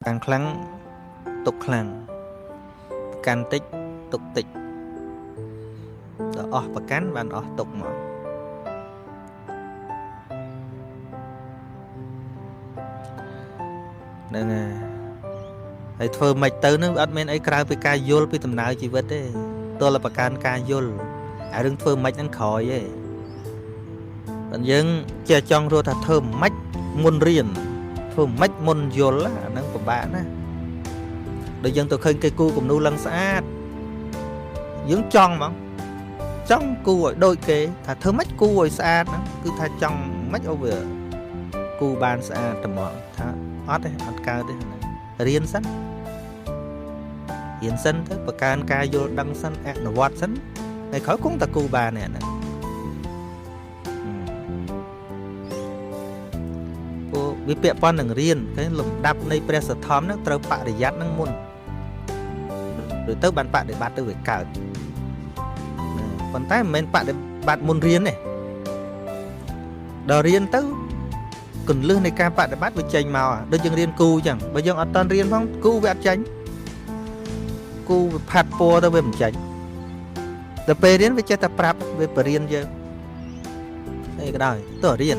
កាន់ខ្លាំងទុកខ្លាំងកាន់តិចទុកតិចដល់អស់ប្រកាន់បានអស់ទុកមកហ្នឹងហើយធ្វើមិនទៅនឹងអត់មានអីក្រៅពីការយល់ពីដំណើរជីវិតទេទល់តែប្រកាន់ការយល់អារឿងធ្វើមិនហ្នឹងក្រោយទេបើយើងចេះចង់រស់ថាធ្វើមិនមុនរៀនធ្វើមិនមុនយល់អាហ្នឹងពិបាកណាស់ដូចយើងទៅឃើញគេគូគំនូឡើងស្អាតយើងចង់ហ្មងចង់គូឲ្យដូចគេថាធ្វើម៉េចគូឲ្យស្អាតហ្នឹងគឺថាចង់ម៉េចឲ្យវាគូបានស្អាតត្មងថាអត់ទេអត់កើតទេហ្នឹងរៀនសិនរៀនសិនទៅបង្កើនការយល់ដឹងសិនអនុវត្តសិនហើយក្រោយគង់តែគូបាននេះហ្នឹងព្រោះវាពាក់ព័ន្ធនឹងរៀនគេលំដាប់នៃព្រះសទ្ធំហ្នឹងត្រូវបរិយ័តហ្នឹងមុនឬទៅបានបដិបត្តិទៅវាកើតប៉ុន្តែមិនមែនបដិបត្តិមុនរៀនទេដល់រៀនទៅគន្លឹះនៃការបដិបត្តិវាចេញមកដូចយើងរៀនគូអញ្ចឹងបើយើងអត់តន់រៀនផងគូវាអត់ចេញគូវាផាត់ពណ៌ទៅវាមិនចេញដល់ពេលរៀនវាចេះតែប្រាប់វាបរៀនយើងអីក៏ដោយទៅរៀន